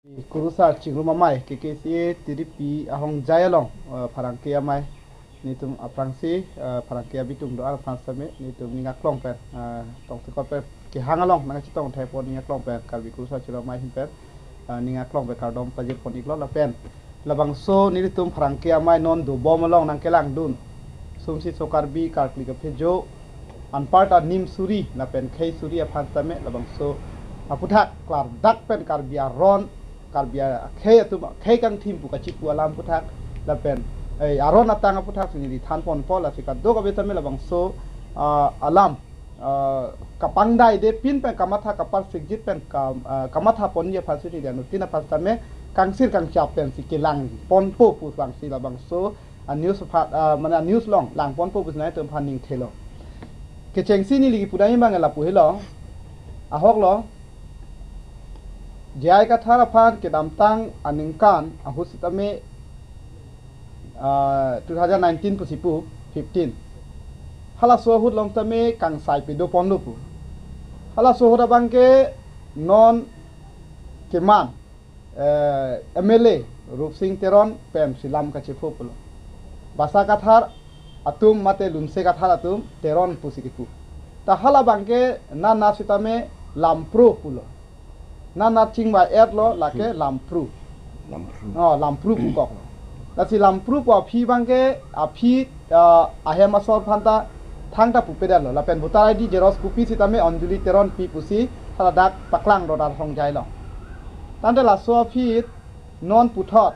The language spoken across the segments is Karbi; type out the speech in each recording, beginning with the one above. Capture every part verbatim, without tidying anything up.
Kurusar Chingrum Amei, K K C A T D P ahongjai along, eh, pherangke amei, nelitum aphrangsi, eh, pherangke abitung do-an aphan sitame, nelitum ning aklong pen, eh, tongsekot pen, kehang along, nangchetong thekpon ning aklong pen, Karbi Kurusar Chingrum Amei ahin pen, eh, ning aklong pen kardom pajirpon iklo lapen. Labangso nelitum pherangke amei non dobom along nangkelangdun. Sumsi so Karbi karkli kaphejo, anparta nim suri lapen khei suri aphan sitame labangso aputhak klardak pen Karbi aron, Karbi akhei atum, khei kangthim pu kachipu alam aputhak lapen, eh, aron atang aputhak si neli thanponpo, lasi kadokave tame labangso, ah, alam, ah, kapangdaide pin pen kamatha kaparsikjit pen kam-, ah, kamathaponji aphan si neli anuttin aphan sitame kangsir kangchap pensi kelangponpo pu vangsi labangso a-news aphan, ah, mane a-news along langponpo pusi nangtum aphan ning thelo. Kechengsi neli kipudam abang lapu helo. Ahok lo. J I Kathar aphan kedamtang aningkan ahut sitame, ah, two thousand nineteen pusi pu, fifteen. Halaso ahut along tame kangsai pedoponlo pu. Halaso ahut abangke non keman, eh, M L A Rupsing Teron pensi lam kachepho pulo. Basa Kathar atum mate Lunse Kathar atum Teron pusi kipu. Ta hala abangke nana sitame Lampro pulo. Nana chingvai-etlo lake Lampru. Lampru. Oh, Lampru pukoklo. Lasi Lampru pu aphi abangke, aphi, ah, ahem asor aphanta thangta pupedetlo. Lapen voter I D xerox copy sitame Anjali Teron pi pusi haladak paklang rodat hongjai along. Tangte laso aphi non puthot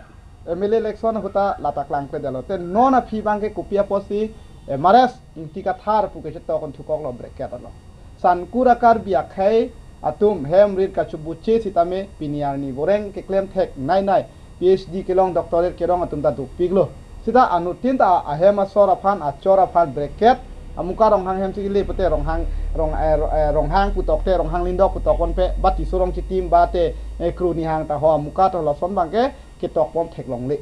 M L A election ahut ta lata klangpedetlo. Te non aphi abangke kopi apotsi, eh, M R S Ingti Kathar pu kachetokon thukoklo bracket along. Sankur a-Karbi akhei atum hem rit kachubuche sitame pini arni voreng keklem theknei nei, P H D kelong, doctorate kelong atum ta dopiklo. Sita anuttin ta ahem asor aphan, achor aphan bracket, amuka Ronghang hemsi kele pute Ronghang, Rong, eh, Ro-, eh, Ronghang putokte, Ronghang Lindok putokponpe, ba Tisso Rongchitim, ba te, eh, Kru Nihang ta ho amuka ta lason abangke ketokpon theklongle.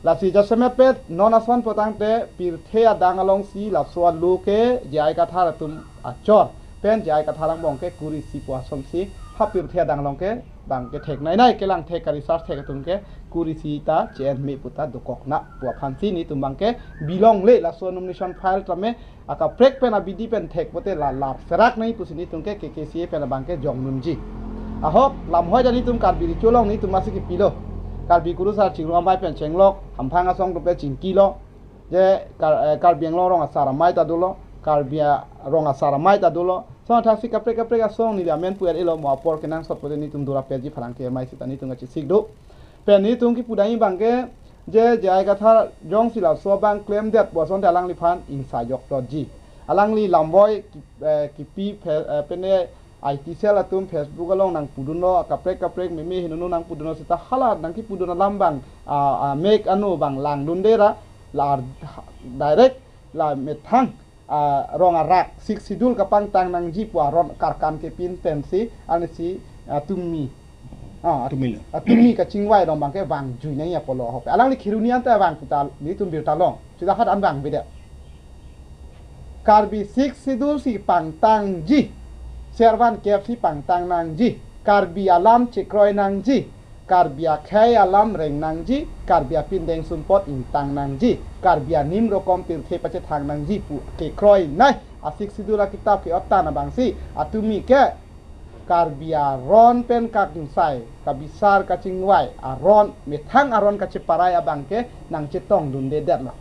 Lasi jasemet pen non ason putangte pirthe adang alongsi laso alo ke J I Kathar atum achor pen J I Kathar angbong ke kuri isi pu asonsi ha pirthe adang along ke abangke theknei nei, kelang thek ka-research thek atum ke kuri isi ta che-en me puta dokok na pu aphansi nelitum abangke bilongle, laso nomination file tame akaprek pen abidi pen thek pute la lar serak nei pusi nelitum ke K K C A pen abangke jongdunji. Ahok lamhoi ta nelitum Karbi Recho along nelitum masi kipilo. Karbi Kurusar Chingrum Amei pen chenglok, hamphang asong atum pen chingkilo. Je Kar-, eh, Karbi Anglong rong asar amei ta dolo, Karbi a-, rong asar amei ta dolo. Lason athaksi kaprek kaprek asong neli amen pu-et-elo, mo apor kenangsot pute nelitum dora peji pherangke amei sita nelitum kachesik do. Pen nelitum kipudam abangke je J I Kathar jongsi laso abang klemdet pu asonte alangliphan ingsa jokdotji. Alangli lamvoi ki-, eh, kipi phe-, eh, pene I T cell atum Facebook along nangpudunlo, kaprek kaprek meme henono nangpudunlo sita hala nangkipudun alam abang, ah, ah, mek ano abang langdunde ra, la direct la methang, ah, rong arak Sixth Schedule kapangtang nangji pu aron karkan kepin pensi, ansi, ah, tumi. Ah, tumi lo. Ah, tumi kachingvai along abangke vangjui nangji apotlo ahok. Alangli Kheroni anta vang puta, nelitum birta long. Sita hadak an vangvedet. Karbi Sixth Schedule si pangtangji. Servan kep si pangtang nangji. Karbi alam chekroi nangji. Karbi akhei alam reng nangji, Karbi apindeng sumpot ingtang nangji, Karbi anim rokom pirthe pachethang nangji pu kekroinei a-Sixth Schedule akitap ke-ot tang abangsi, atumi ke Karbi aron pen kangsai, kabisar kachingvai, aron, methang aron kacheparai abangke nangchetongdundedetlo.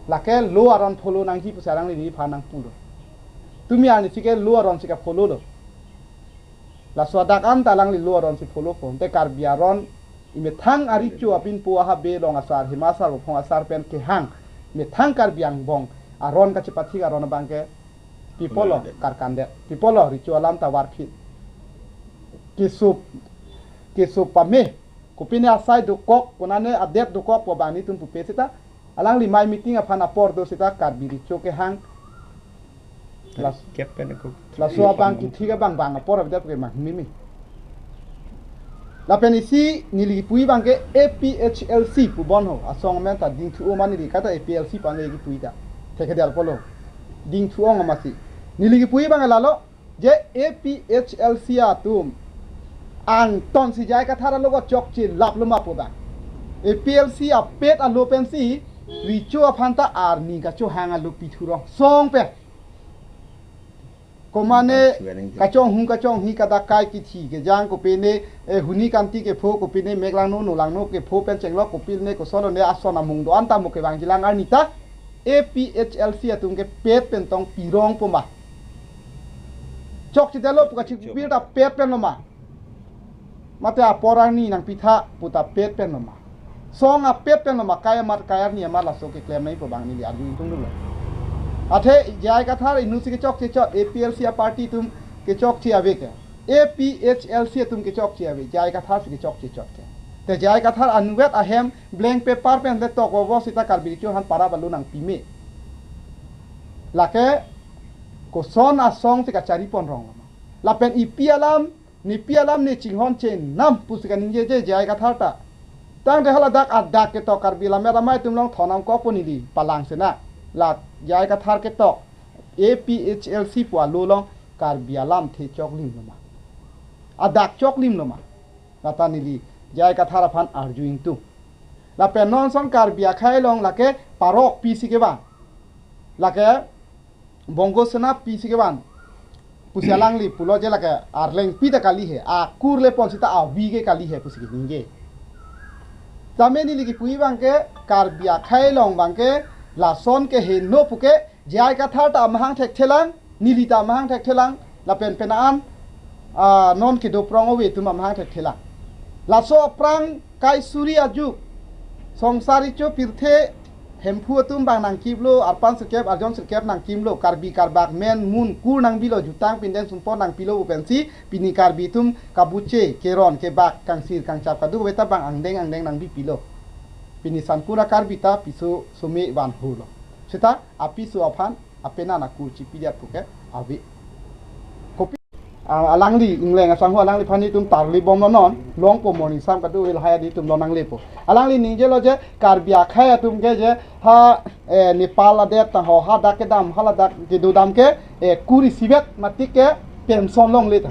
Lake law aron follow nangji pusi alangli neliphan nangpulo. Tumi arnisi ke law aronsi ka-follow lo. Laso adak anta alangli law aronsi followpo. Te Karbi aron, imethang arecho apinpo, ahabe, long asar, hima asar, bophong asar pen kehang, methang Karbi angbong aron kachepathik aron abangke pi apotlo? Karkandet. Pi apotlo? Recho alam ta varphit. Keso, keso pame. Kopine asai dokok, konane adet dokok pu abang nelitum pupe sita. Alangli mei meeting aphan apor do sita Karbi Recho kehang. Las-, kep pen ko. Laso abang kethik abang vang apor avedet ke mang mimi. Lapen isi neli kipuji abangke A P H L C pu bon ho. Asong amen ta Dingthu Ongma neli kata A P L C pu neli kipuji ta. Thekedetpolo. Dingthu Ong amatsi. Neli kipuji abang lalo. Je A P H L C atum Angton si J I Kathar alo ko chokche lap lo ma pu abang. A P H L C apet alo pensi Recho aphan ta arni kachohang alo pithu rong song pen. Komane kachonghung kachonghi, kadakai kithi kejang, kopine, eh, huni kanti kepho, kopine meklangno nolangno kepho pen chenglok, kopine koson ne ason amung do-an ta mo kevangji lang arni ta A P H L C atum ke pet pen tong pirong po ma. Chokchedetlo pu kachipir ta pet pen lo ma. Mate apor arni nangpitha pu ta pet pen lo ma. Song apet pen lo ma, kai amat kai arni amat laso keklem nangji pu abang neli arju ingtung dolo. Athe J I Kathar inut si kechokche chot, A P H L C aparty atum kechokche ave ke. A P H L C atum kechokche ave, J I Kathar si kechokche chot ke. Te J I Kathar anuvet ahem blank paper pen le tok vovo sita Karbi Recho aphan parap alo nangpi me. Lake koson asong si kachari pon rong lo ma. Lapen ipi alam, nepi alam ne chinghon chenam pusi kaningjeje J I Kathar ta. Tangte haladak adak ketok Karbi Lammet Amei atum along thonam kok pu neli palang sena. La J I Kathar ketok A P H L C pu alo along Karbi alamthe choklim lo ma. Adak choklim lo ma. Lata neli J I Kathar aphan arju ingtung. Lapen non ason Karbi akhei along lake parok pisi kevan. Lake Bongo Sena pisi kevan. Pusi alangli pulo je lake Arleng pi ta kali he. Akur le pon sita avi ke kali he pusi keningje. Tame neli kipu abang ke Karbi akhei along abang ke lason keheno puke J I Kathar ta amahang thekthelang, neli ta amahang thekthelang, lapen penang an, ah, non kedo prong ove atum amahang thekthelang. Laso aphrang kai suri ajuk, Songsar Recho pirthe Hemphu atum abang nangkiplo, arpan sirkep, arjon sirkep nangkimlo, Karbi Karbak men mun kur nangbilo, jutang pinden sumpon nangpilo pu pensi, pini Karbi atum kabuche, keron, kebak, kangsir, kangchap, kadokave ta abang angdeng angdeng nangbipilo. Pini Sangkur a-Karbi ta piso some vanhurlo. Seta apiso aphan apenan akur chipidet puke ave. Kopi, ah, alangli ingleng asangho alangliphan nelitum tarli bomlo non, longpo morning sam kadu lahai nelitum lo nanglepo. Alangli ningjelo je Karbi akhei atum ke je ha, eh, Nepal adet ta ho hadak kedam haladak kedodam ke, eh, kur isivet mati ke pension longle ta.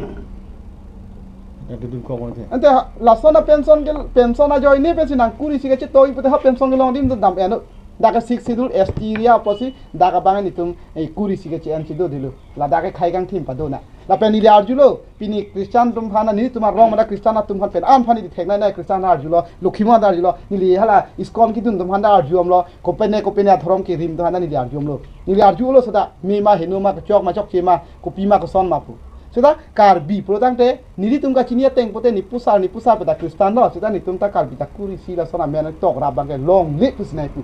Ya, kedun kok mati. Ante ha, lason a pension ke, pension ajoine pensi nang kur isi kachetoi pute ha pension kelong adim dam eno. Dak a Sixth Schedule S T area apotsi dak abang nelitum, eh, kur isi kache-en si dodelo. Ladak ke khai kangthim padona. Lapen neli arjulo, pini Christian atum aphan, nelitum arong mada Christian atum aphan pen an aphan neli theknei nai Christian arjulo, Lokhimon arjulo, neli hala ISKCON kedun atum aphan ta arjulonglo, kopine kopine adhorom kerim atum aphan ta neli arjulonglo. Neli arjulo seta, me ma heno ma kechok ma chokche ma, kopi ma koson ma pu. Seta Karbi pulo tangte, nelitum kachini ateng pote ne pusar ne pusar peta Christian lo, seta nelitum ta Karbi ta kur isi lason amen tok rap abang ke longle pusi nai pu.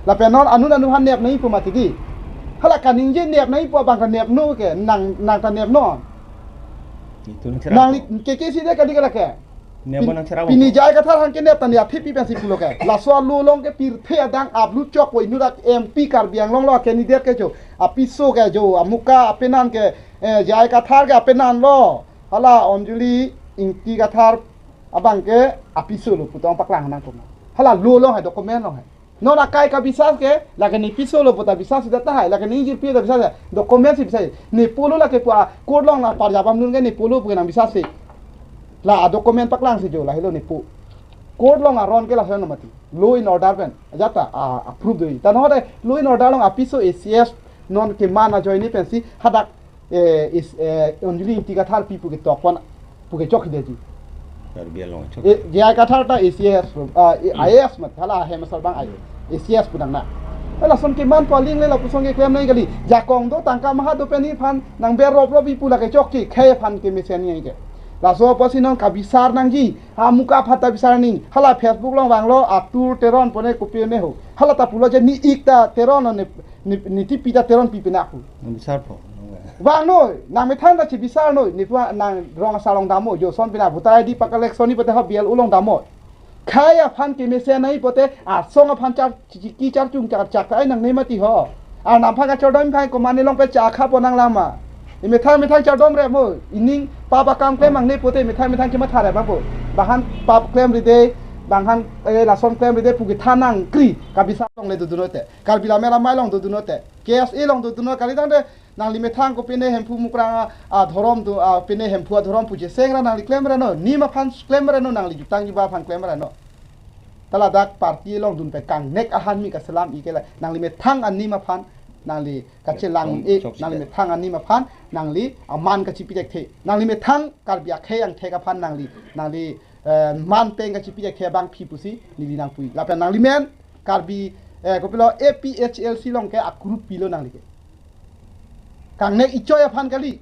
Lapen non anun anun aphan nep nangji pu mati di. Hala kaningje nep nangji pu abang ta nepnon ke, nang, nang ta nepnon. Nelitum nang therap. Neli ke ke si de kali kala ke. Nep pin-, nang therap pini ko. J I Kathar aphan ke nep ta ne athepi pensi pulo ke. Laso alo along ke pirthe adang aplu chokpo inut a-M P Karbi Anglong lo candidate ke jo. Apiso ke jo, amuka apenan ke, eh, J I Kathar ke apenan lo. Hala Anjali Ingti Kathar abang ke apiso lo pu tong paklang nangkok. Hala alo along hai document along hai. Non akai kabisas ke, lake ne piso lo pu ta bisas sita tahai, lake ne jirpi ta bisas ya, document si bisas. Ne pulo lake pu a court along la parjabam nun ke ne pulo pu nang bisas si. La a document paklang si jo, lahelo ne pu. Court along aron ke lason mati. Law and order pen. Ajat ta, a, approve do. Ta non de law and order along apiso A C S non keman ajoine pensi hadak eh, is, eh, Anjali Ingti Kathar pi pu ketok pon pu kechok hidetji. Karbi Anglong chok. Eh, J I Kathar ta A C S, ah, eh, I A S mat, hala hem asar abang I A S, A C S pu nang na. Eh, lason keman pu aling le lapuson keklem nai kali. Jakong do tangka maha do pen aphan nang berrop rop pi pu lake chokche, khei aphan kemesen nai ke. Laso apotsi non kabisar nangji, ha muka aphan ta bisar nangji, hala Facebook along vanglo, Atur Teron pone kopi ne ho. Hala ta pulo je ne ik ta Teron ne Ne, ne tipi ta Teron pi pina pu. Nang bisar po. Vang noi, nang methang ta chibisar noi, ne pu nang rong asar along damnon, jo son pina voter I D pakolek son ni pote ha B L O along damnon. Khei aphan kemesen nai pote, asong aphan char, chi, chi, ki char chung char chak ai nangne mati ho. Arnam aphan kachardom khai komane along pen chakha pon nang lama. Emethang methang chardom rep mo, ining pap akam klem nangne pote, emethang methang kematha rep po. Bang aphan pap klem ride, bang aphan, eh, lason klem ride pu kethan nangkri, kabisar along le dodun te. Karbi Lammet Amei along dodun te. K S A along dodun kali tangte Nangli methang kopine Hemphu Mukrang a, adhorom do, a, pine Hemphu adhorom pu cheseng ra nangli klemra no. Nim aphan klemra no, nangli jutang juba aphan klemra no. Ta ladak party along dun pen kangnek ahan mi kaselam-i ke la. Nangli methang anim aphan nangli kachelang-e, chok, chok, nangli methang anim aphan nangli aman kachipi thekthe. Nangli methang Karbi akhei angthek aphan nangli, nangli, eh, man peng kachipi thekthe abang phi pusi neli nangpui. Lapen nangli men Karbi, eh, kopilo A P H L C along ke a-group pilo nangli ke. Kangnek ichoi aphan kali.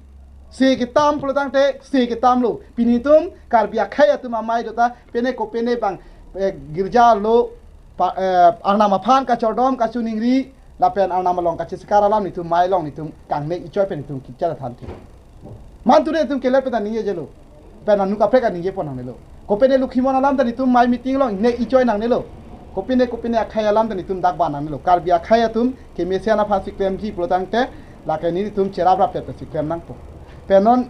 Se ketam pulo tangte, se ketam lo. Pini tum Karbi akhei atum amei dota, pine kopine bang, eh, girja lo, pa, eh, Arnam aphan kachordom kachiningri, lapen Arnam along kachesikar alam nitum mei along nitum kangnek ichoi pen nitum kikchar than the. Man tu netum kelet pen ta ningje lo. Pen anu kaprek aningje pon nangnelo. Kopine Lokhimon alam ta nitum mei meeting along nek ichoi nangnelo. Kopine, kopine akhei alam ta nitum dak ba nangnelo. Karbi akhei atum kemesen aphan si klemji pulo tangte, lake nelitum cherap rap pet si klem nangpo. Pen non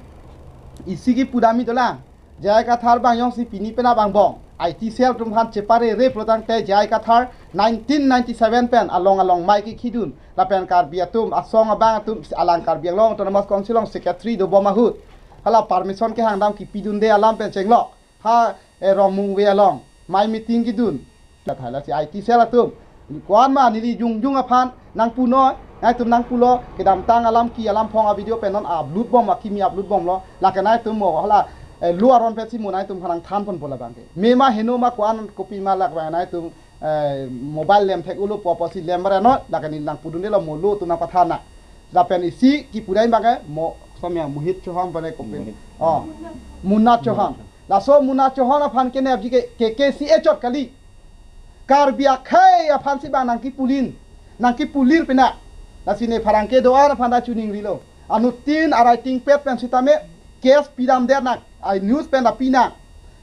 isi kipu dam-i dolang. J I Kathar bang jongsi pini penap angbong I T cell atum aphan cheparere pulo tangte J I Kathar nineteen ninety-seven pen along along mei kekhidun. Lapen Karbi atum asong abang atum alang Karbi Anglong Autonomous Council along secretary dobom ahut hala permission kehang dam kipidunde alam pen chenglok ha, eh, Rongmungve along mei meeting kidun. Lathai lasi I T cell atum ko-an ma neli jongjong aphan nangpunoi, nangtum nangpulo, kedamtang alam ki alam phong a-video pen non upload bom, akimi upload bomlo. Lake nangtum mo hala, eh, lo aron pensi mo nangtum aphan nangthan ponpo labang ke. Mema heno ma ko-an kopi ma lak abang nangtum, eh, mobile lem thek-olo pu apotsi lemra no, lake neli nangpudundelo mo lo atum nangpathan nang. Lapen isi kipu dam abang ke mo somya Mohit Chauhan bane kopin. Mohit. Oh. Munat Chauhan. Laso Munat Chauhan aphan kenepji ke K K C A chot kali. Karbi akhei aphan si bang nangkipulin, nangkipulir pina. Lasi ne pherangke do-an aphan ta chiningrilo. Anuttin arai tingpet pen sitame case pidamdet nang, ai news pen ta pi nang.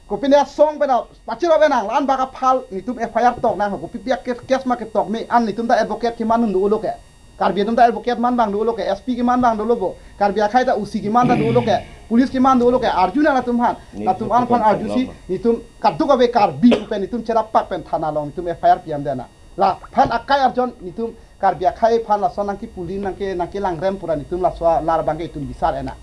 Kopine asong pen ta pachirap nang, la-an bak aphal nitum F I R tok nang, kopi pi a-case, case ma ketok me, an nitum ta advocate keman un dolo ke. Karbi atum ta advocate man bang dolo ke, S P keman bang dolo bo. Karbi akhei ta O C keman ta dolo ke, police keman dolo ke, arju nang latum aphan. Latum an aphan arjusi, nitum kaduk ave Karbi pu pen nitum cherap pak pen thana along nitum F I R pidamdet nang. Laphan akai arjon nitum Karbi akhei aphan lason nangkipulin nangke, nangkelangrem pura nitum laso alar abang ke itum bisar-e nang.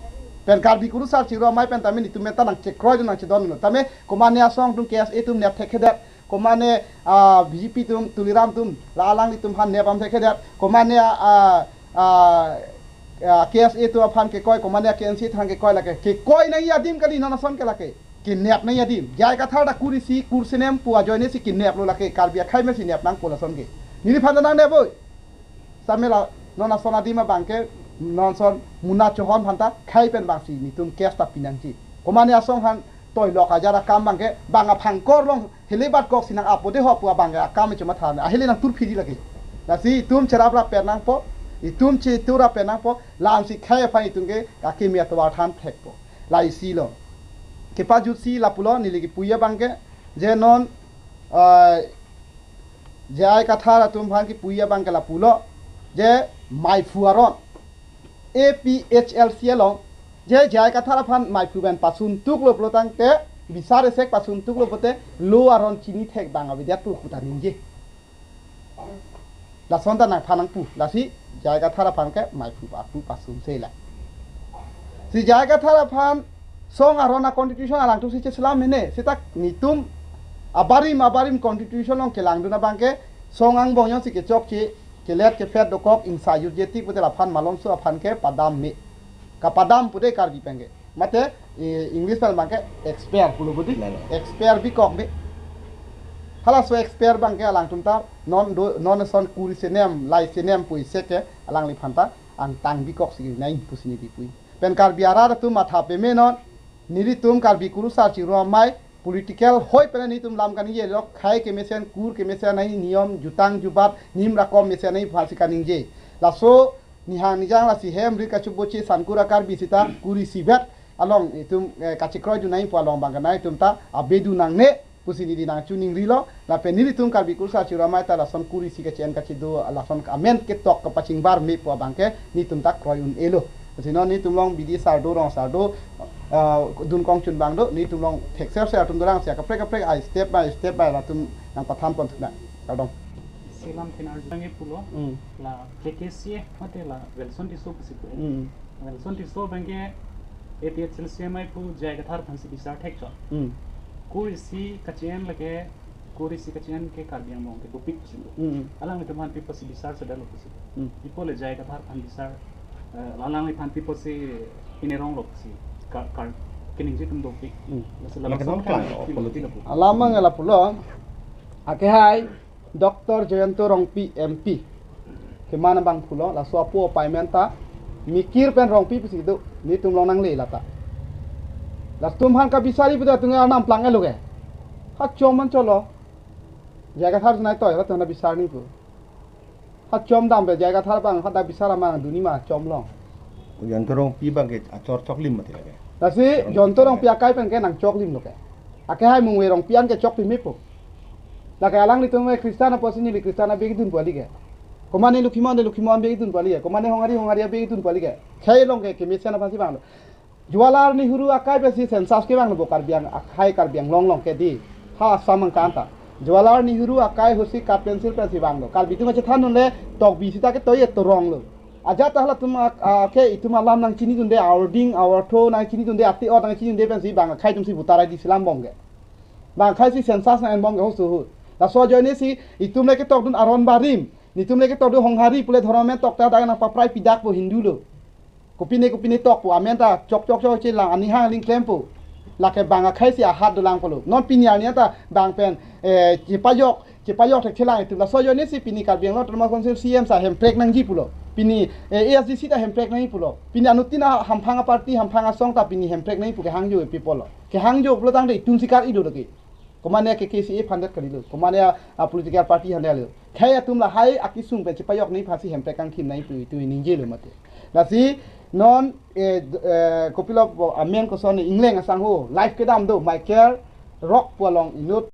Pen Karbi Kurusar Chingrum Amei pen tame nitum menta nangchekroi dun nangchedon dun. Tame komane asong atum K S A atum nep thekthedet. Komane, ah, B J P atum, Tuliram atum, la alanglitum aphan nep am thekthedet. Komane, ah, ah, ah, K S A atum aphan kekoi, komane K N C aphan kekoi lake. Kekoi nangji adim kali non ason ke lake. Kenep nangji adim. J I Kathar ta kur isi, kur senem pu ajoine si keneplo lake. Karbi akhei me si nep nangpo lason ke. Neliphan ta nangnep oi. Samela non ason adim abang ke, non ason Munat Chauhan aphan ta khei pen bang si nitum case ta pi nangji. Komane asong aphan toi lok ajar akam abang ke, bang aphangkor along helebat kok si nang-apo de ho pu abang ke akam chuma than. Ahele nangtur phidi lake. Lasi itum cherap rap pen nangpo, itum chetur rap pen nangpo, la-an si khei aphan itum ke akimi atovar than thekpo. La isi lo. Kepajutsi lapulo neli kipuji abang ke, je non, ah, J I Kathar atum aphan kipuji abang ke lapulo, je maiphu aron A P H L C along, je J I Kathar aphan maiphu pen pasun tuklo pulo tangte, bisar esek pasun tuklo pote, lo aron chini thek bang avedet pu ta ningje. Lason ta nangphan nangpu, lasi J I Kathar aphan ke maiphu papu pasun se la. Si J I Kathar aphan song aron a-constitution alangtum si cheselam mene, seta nitum abarim abarim constitution along kelangdun abang ke song angbong jongsi kechokche, kelet kephet dokok ingsa jutje tik pute laphan malomso aphan ke padam me. Kapadam pute Karbi pen ke. Mate, eh, English pen abang ke expire pulo budi. Lalo. Expire bikok me. Halaso expire abang ke alangtum ta non do, non ason kur isi nem, lai isi nem pu isi ke alangliphan ta angtang bikok si nai pusi neli pui. Pen Karbi arat atum matha peme non, nelitum Karbi Kurusar Chingrum Amei, political hoi pen nelitum lam kaningje lo, khei kemesen, kur kemesen nai, niyom jutang jubat, nim rakom mesen nai aphan si kaningje. Laso nihang nijang lasi hem ri kachuboche sankur a-Karbi sita kur isi vet along itum, eh, kachekroi dun nai pu along abang ke nangtum ta abedu nangne pusi neli nangchiningrilo, lapen nelitum Karbi Kurusar Chingrum Amei ta lason kur isi kache-en kachedo, lason amen ketok kapachingbar me pu abang ke nelitum ta kroi un-elo. Lasi non nelitum along bidi sar do, rong sar do, ah, dun kongchun abang do, nelitum along thekser ser atum dolang si kaprek kaprek a-step by step by latum nangpathan pon thunang. Kardom. Lam thenar jangke pulo. Hmm. La K K C A mate la Welson Tisso pusi pu. Hmm. Welson Tisso abangke A P H L C M I pu J I Kathar aphansi bisar thekchot. Hmm. Kur isi kache-en lake, kur isi kache-en ke Karbi Anglong ke dopik pusi pu. Hmm. Alanglitum aphan pi pusi bisar sedang lo pusi pu. Hmm. Ipo le J I Kathar aphan bisar, eh, alangliphan pi pusi pini rong lo pusi. Kar, kar, keningje atum dopik. Hmm. Lasi Lake lason nonplang kan o, pin politik. pin pu. Alam abang lapulo. Akehai Doctor Jayanta Rongpi M P. Keman abang pulo, laso apo appointment ta Mikir pen Rongpi pusi do, netum long nangle lata. Latum aphan kabisari pu ta tung arnam plang elo ke. Ha chom man cholo. J I Kathar sunai toy, latum na bisar nangji pu. Ha chom dam be J I Kathar abang, ha da bisar amang duni ma chom long. Jayanta Rongpi abangke achor choklim mati lake. Lasi Jayanta Rongpi akai pen ke nangchoklim lo ke. Akehai Mungve Rongpi an ke chokpime pu. Lake alanglitum ke Christian apotsi neli Christian abag dun pu kali ke. Komane Lokhimon de Lokhimon abag dun pu kali ke. Komane Honghari Honghari abag dun pu kali ke. Khei long ke kemesen aphansi vanglo. Jawaharlal Nehru akai pensi census kevanglo bo Karbi Ang-, akhai Karbi Anglong along ke di. Ha Assam angkan ta. Jawaharlal Nehru akai ahutsi cut pencil pensi vanglo. Karbi atum achethan dunle Tokbi sita ke toye torong lo. Ajat ta halatum ak-, a, ke itum alam nangchini dunde, a-ording a-ortho nangchini dunde, ati-ot nangchini dunde pensi bang akhai atumsi voter I D selam bom ke. Bang akhai si census nang-en bom ke hoso hu. Laso ajoine si itum le ketok dun aron barim. Netum le ketok dun Honghari pule dhorom amen tok ta dak nangpaprai pidak pu Hindu lo. Kopine kopine tok pu amen ta chok chok chok chelang ani hang ling klem pu. Lake bang akhai si ahat dolang pulo. Non pini arni ta bang pen, eh, chepajok, chepajok thek chelang itum. Laso ajoine si pini Karbi Anglong Autonomous Council C M sa hemprek nangji pulo. Pini, eh, A S D C ta hemprek nangji pulo. Pini anuttin ahamphang aparty, hamphang asong ta pini hemprek nangji pu kehangjo people lo. Kehangjo pulo tangte itum si kar-i do lagi. Komane K K C A aphan det kalilo. Komane a, a political party aphan det lo. Khei atum lahai akesung pen chepajok nangji aphansi hemprek kangthim nangji pu itum ningje lo mate. Lasi non, eh, d-, eh, kopilo bo amen koson ingleng asangho live kedam do Michael Rock pu along inut